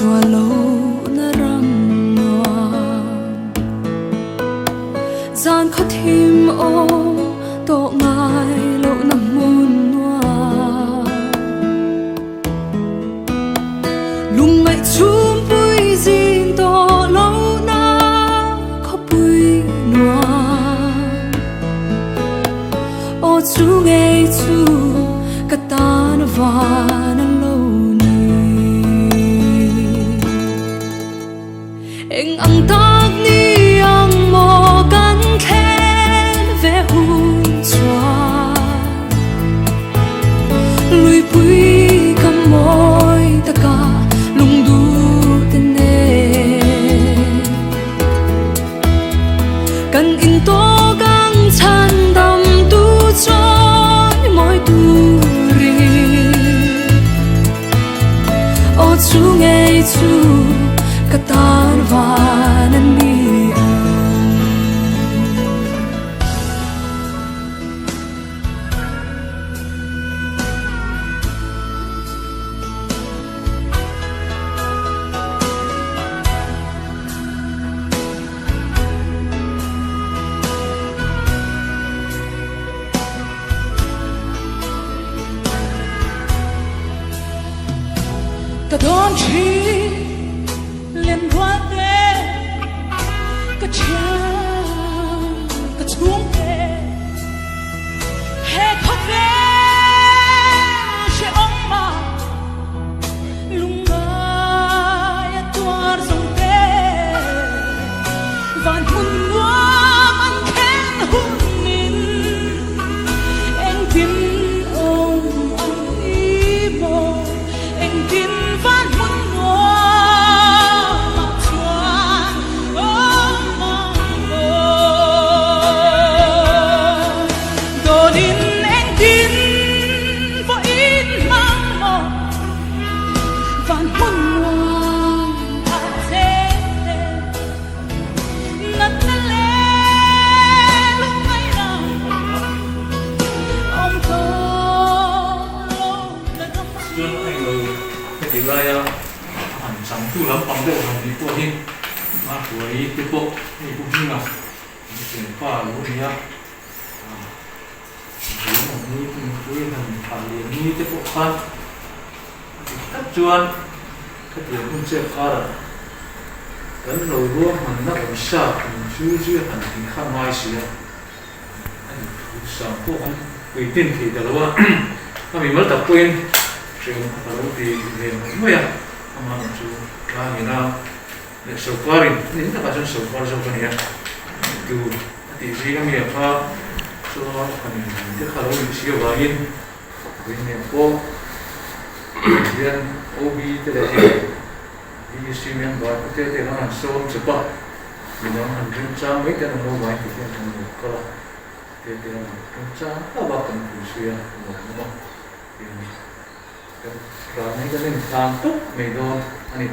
chhuah lohna ram nuam. Zan khaw thim awm tawh ngai lohna hmun nuam. Lungngaih chhumpui zin tawh lohna khawpui nuam. Aw chu ngei chu ka tan van a lo ni. Eng ang tak ni ang maw kan thlen ve hun chuan Luipui ka mawi taka lungduh te nen Kan intawk ang chhan dam tu chawi mawi turin Aw chu ngei chu ka tan van a ni ang. Ka dawn thin len rual te ka thian ka chhung te he khawvel hrehawm ah lungngai a tuar zawng te van hmun nuam an khen hun in engtin awm ang i maw engtin van hmun nuam ah chuan awm ang maw dawnin engtin pawhin hmang maw van hmun nuam ah cheng te natna leh lungngaihna awm tawh lo na ram chu. Chuan a englo heti laia a han changtu lampang deuh han tih pawh hi a hruai te pawh hei pu hminga an thianpa a lo ni a, Ni pui han thah lian ni te pawh khan a dik tak chuan khatiang hun chet karah kan lo ruahmanna awm sa kan chu chu han tih kha ngai si a, a dik thu sang pawh kan puitlin thei ta lo a, a mimal tak pawhin hrehawm kha ka lo ti ve mai mai a, amah chu tlangin a leh sorkarin a ni takah chuan sorkar zawk a ni a, tur a tih zing a mi a kha chuan han te kha lo nih si avangin vawiin nen pawh hian OB te leh hei VC member te te te khan han sawm chawp a, midang han remchang mai te an awm lo vangin ti hian kan lo kal a, te te an remchang hlauh a kan pui zui a nuam awm a tin. Kan ral hi kan inhlan tawp mai dawn a ni.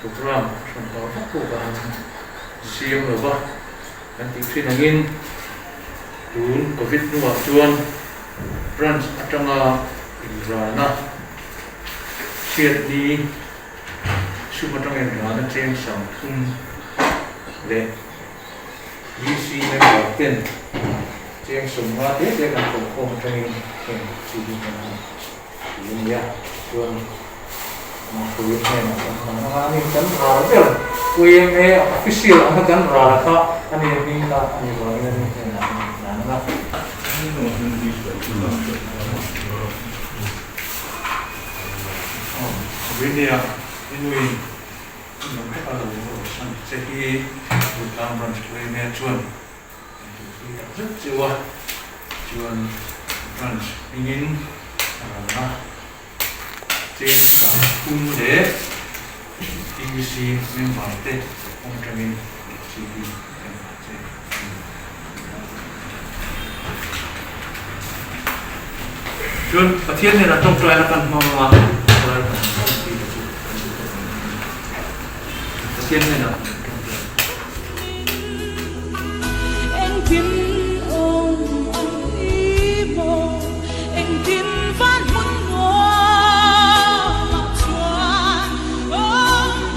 Program hran tawh vak pawh ka han siam lo va, kan tih thin angin tun Covid hnuah chuan branch atanga inrana chhiatni sum atanga inrana cheng 30 leh VC member ten cheng 50 te te kan thawhkhawm atangin heng chi hi kan han ti a nia. Chuan Mapui hnenah kan han hmang a, ani kan ral ber YMA official anga kan ral kha a ni a hming kha a ni vangin ani hnenah kan han hlan ang a. Aw, i nuin. Nuam tak a lo rawhsan che hi Durtlang Branch Yma chuan kan tulpui tak zet cheu a, chuan Branch hmingin a rawn a, cheng 30 leh TBC member te awm atangin CD kan ngah che a ni. Chuan Pathian hnenah tawngtaina kan hmang anga Choir kan hmang tih te chu kan duh tawk ang em? Pathian hnenah kan tawngtai. Engtin awm ang i maw? Engtin van hmun nuamah chuan awm.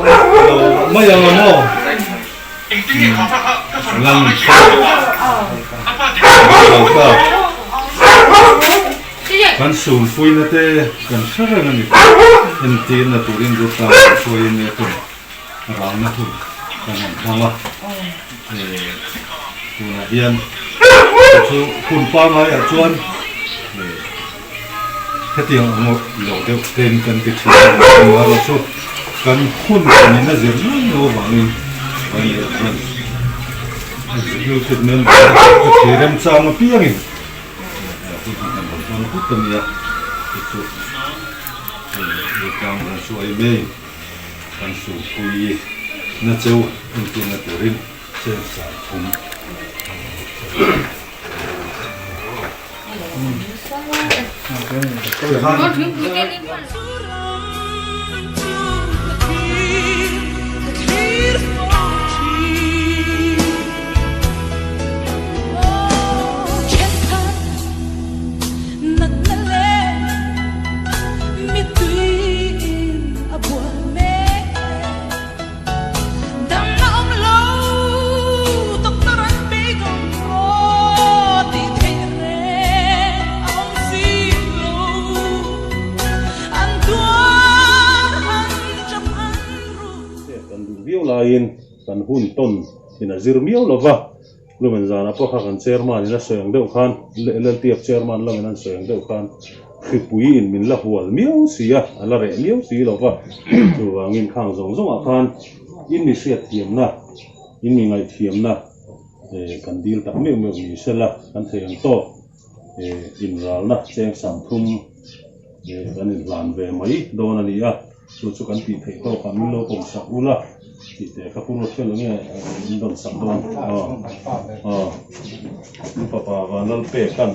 lo mai ang a maw? Kan sulpuina te kan hre reng a ni tih entirna turin Durtlang hruaiin e ten ralna hun kan han hmang a, tunah hian chu chu hun pangaiah chuan hetiang ang lo deuh ten kan ti thin a, amaherawhchu kan hun kan in a zir mai lo avangin kan leh hian executive member te thei remchang apiangin hun hi kan rawn hmang vut a nia, chu chu Durtlang Branch yma. Kan sulpui na cheu entirna turin cheng 30. Kan duh viau laiin kan hun tawn in a zir miau lova. Lumen zanah pawh kha kan chairman in a sawi ang deuh khan, LLTF chairman lamin an sawi ang deuh khan hripui in min la hual miau si a, a la reh miau si lo va. Chuvangin khang zawng zawngah khan in mi hriatthiamna, in mi ngaihthiamna kan dil tak meuh meuh ni sela kan thei ang tawk inralna cheng 30 kan inhlan ve mai dawn a ni a. Chu chu kan tih theih tawkah min lo pawmsak ula tih teh ka pu ruat fel nge min rawn sak dawn aw aw min fapa Vanlalpeka'n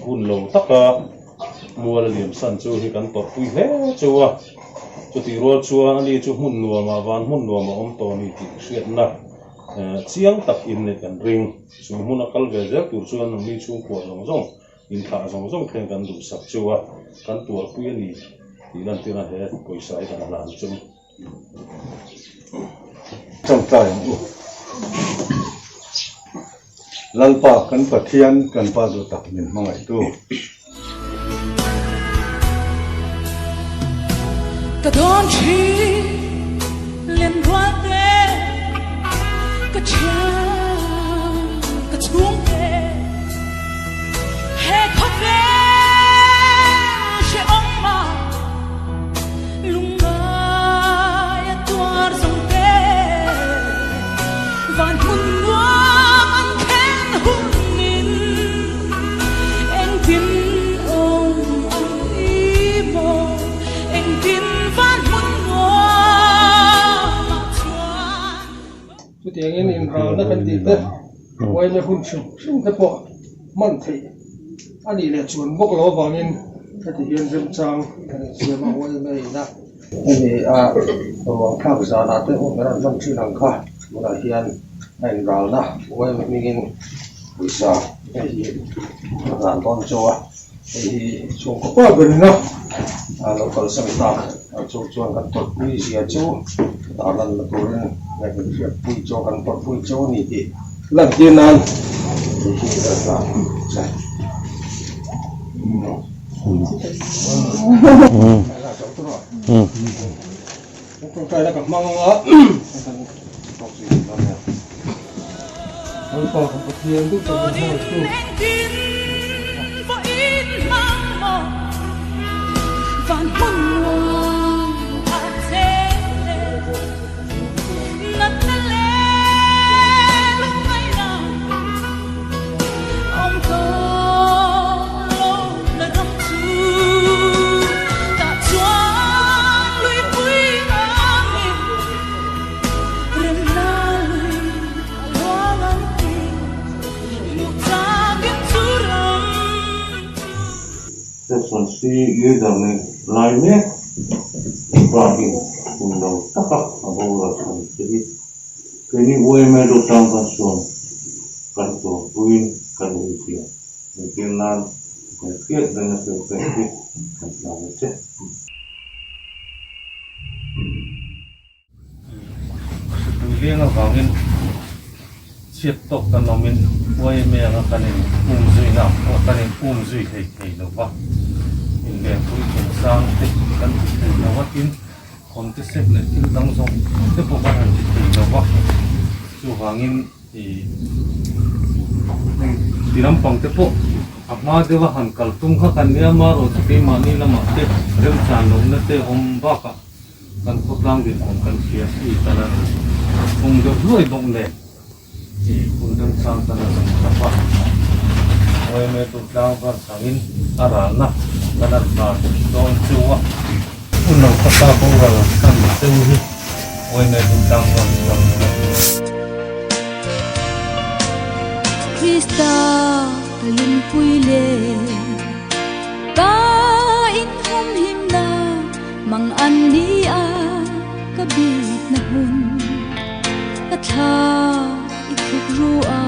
hun lo taka mual a liam san chu hi kan tawrhpui hle chu a, chutih rual chuan ani chu hmun nuamah van hmun nuamah awm tawh a ni tih hriatna chiang tak in neih kan ring. Chu hmun a kal ve zel tur chuan nangni chhungkua zawng zawng Inthlah zawng zawng thleng kan duhsak chu a, kan tuarpui a ni tih lantirna he pawisa hi kan hlan chu. Tawngtai ang u. Lalpa kan Pathian kan Pa duh tak min hmangaihtu. Ka dawn thin lenrual te ka thian ka chhung te he khawvel hrehawm ah lungngai a tuar zawng te van hmun nuam an thlen hun in engtin awm ang i maw engtin van hmun nuam ah chuan. Chutiangin inralna kan tih te, uaina hun hrim hrim te pawh hman theih a nih leh chuan bawk lo avangin heti hian remchang kan insiam a, uaina ina. Hemi a ruang thlak zanah te hun kan rawn hman thin ang kha tunah hian a inralna uaina hmingin pawisa hei hi a hlan dawn chu a, hei hi chhungkaw pa berin a lo kalsan tak a chu chuan kan tawrhpui zia chu tar lanna turin nge kan hriatpui chu kan tawrhpui chu a ni tih lantir nan hei hi a hlan che. Section C leader ni lai mek Ibrahim hun lo taka a boral chhan che hi keini yma Dotang kan chuan kan tuarpuiin kan infiam. Entir nan kan hriat reng a fel pek hi kan tlan a che. leng avangin chhiat tawk kan awmin yma anga kan in um zuina ang pawh kan in um zui hlei thei lo va, invenpui chungchang te kan ti thei lo a, tin hawn te sep leh thil dang zawng te pawh kan han ti thei lo va, chuvangin ih ti lampang te pawh a hma deuha han kal tum kha kan nia, amaherawhchu keimahni lamah te remchan lohna te awm bakah. Kan khawtlang dinhmun kan hria si tan a phung deuh hluai bawk nen i hun remchang tan a rawn tap a. Yma Durtlang Branch angin a ralna kan an hnar dawn chu a. Hun lo taka boral kan cheu hi yma Durtlang Branch chuan min a ti. Krista ka lungpui leh ka inhumhimna Mang an ni a ka bik na hmun ka thla i thuk ru a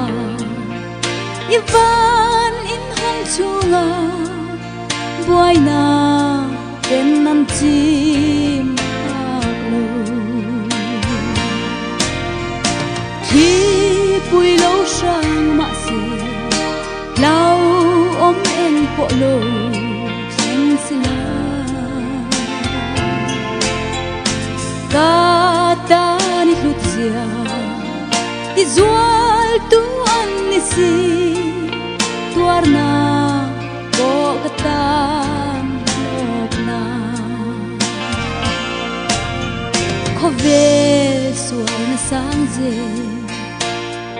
i van in hung chunga buaina ten nan chim phak lo thli pui lo hrang mahse hlau awm eng pawh lo thleng si la. Ka tan i hlut zia ti zual tu an ni si tuarna pawh ka tan hlawkna khawvel sualna sang zel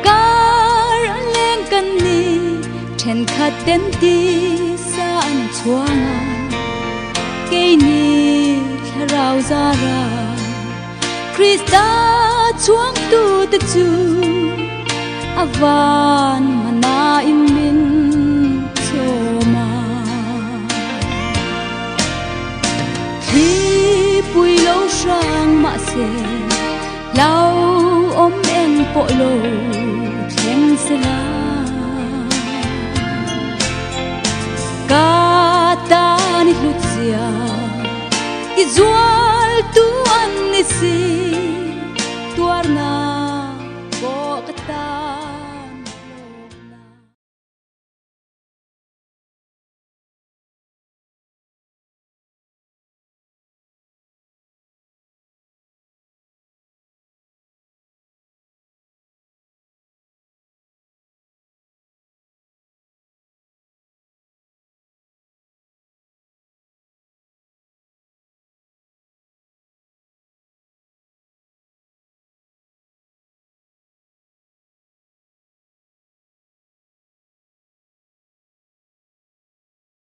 kar a leng kan ni thenkhat ten tisa an chhuang a keini thlarau zara Krista chhuangtu te chu a van mana in min chawm a thlipui lo hrang mahse Hlau awm eng pawh lo thleng sela Ka tan i hlut zia i zual tu an ni si.